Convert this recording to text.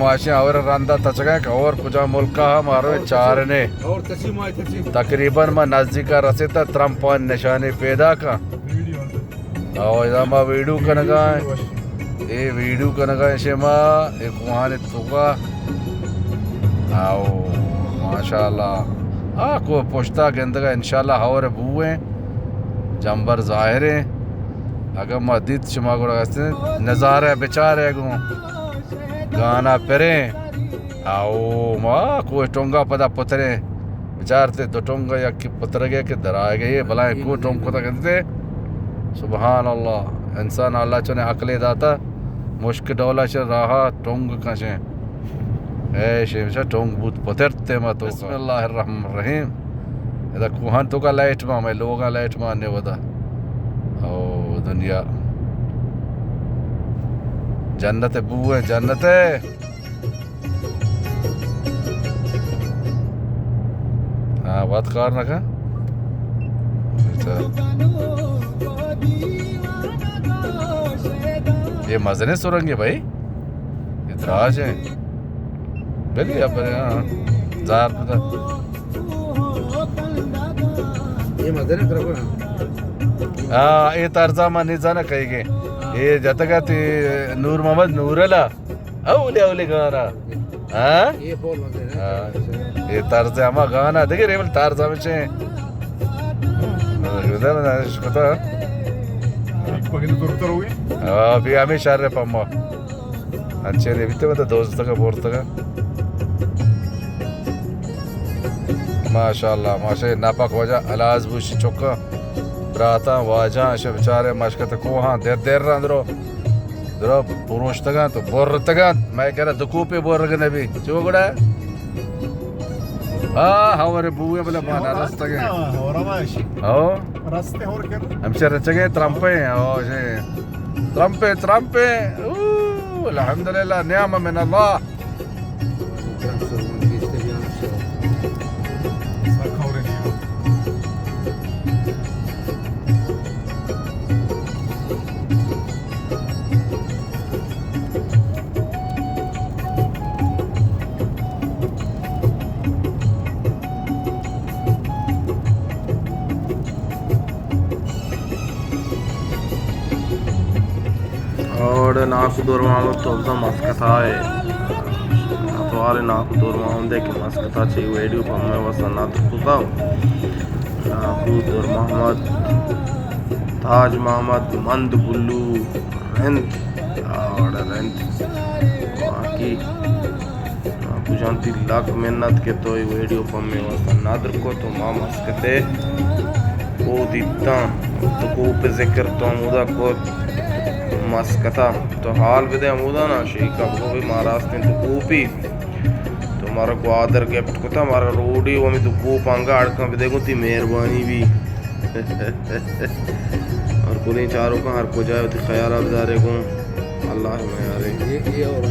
ماشین اور رندا تچگا کہ اور کجا ملکا ہم ہر روچ چارنے۔ تقریباً ما نزدیکا رسیتا ترمپان نشانی پیدا کا۔ او ادا ما ویڈیو کنگا ایں۔ اے ویڈیو کنگا ایں شما، اے کوہانی توکا۔ او ماشاءاللہ۔ آ کو پشتا گندگا انشاءاللہ ہور بوئیں۔ جمبر ظاہریں۔ اگاں ما دیت شما گڑا ہستیں نظارہ بچارے گوں۔ گانا پریں۔ او ما کوہ ٹونگا پدا پتریں۔ بچارتے دو ٹونگا یکی پترگے کہ درائے گئے، بلائیں کوہ ٹونگ کتا گندتے۔ سبحان اللہ۔ انسان اللہ چنے عقلے داتا۔ مشک ڈولا چہ راہا ٹونگ کشیں۔ اے شیمشا ٹونگ بوت پترتے ما تو۔ بسم اللہ الرحمن الرحیم۔ ادا کوہان توکا لائٹ ما، مئے لوگاں لائٹ ما نے ودا۔ او دنیا۔ جنت بو ہے، جنت ہے۔ ہاں، وت کار نہ کن۔ اچھا۔ یہ مزنیں سرنگے بھائی۔ یہ دراج ہیں۔ بلی اب، ہاں۔ زار پتہ۔ یہ مزنیں سرنگے۔ ہاں، یہ طرزا ما نہیں زانا کہیں گے۔ یہ جتگا تی نور محمد نورلا۔ اولی اولی گانا۔ ہاں؟ یہ پول مزے نا۔ ہاں۔ یہ طرز ہما گانا دیگه ریول طرز ہمشہ۔ ہاں، گزر نہ شکتا۔ پگل دکتر ہوئی؟ ہاں، بھی ہمیں شر پما۔ اچھے نے بیتے مطلب دوست کا بورت کا۔ ماشاءاللہ، ماشاءاللہ، ناپاک واجہ الاز بوشی چکا۔ براتاں، واجاں، شہ بچارے مشکت کوہاں، در در رند رو۔ درو پروشتگاں تو برتگاں، مئے کرا دو کوپے برگ نبی۔ چو گڑا؟ آ، ہور بوئے بلے ما نہ رستگیں۔ ہور ماشی۔ او۔ رستے ہور کر۔ ہمشہ رچگے ترمپے، او، شے۔ ترمپے، ترمپے۔ او، الحمدللہ، نعم من اللہ۔ اور ناکو دور محمد تو بزن مسکتا ہے۔ اتوار ناکو دور محمد ہے کہ مسکتا چی ویڈیو پمے واسطہ نادر کتا۔ ناکو دور محمد، تاج محمد، مند بلو، رند، اور رند۔ باقی کجان تی لک منت کہ تو ای ویڈیو پمے واسطہ ندر کو تو ما مسکتے او دیتاں تو کوپ ذکر تو ہمودا کو مسکتا تو حال بدے ہمودا نا شیکا بگو بھی ما راستیں تو کوپی تو مارا گوادر گفٹ کتا مارا روڈی و ہمی تو کوپ انگا اڑکاں بدے گو تی مہربانی بھی۔ اور کلیں چاروکاں ہر کجا وتی خیال بدارے گوں اللہ میارے۔ یہ، یہ اور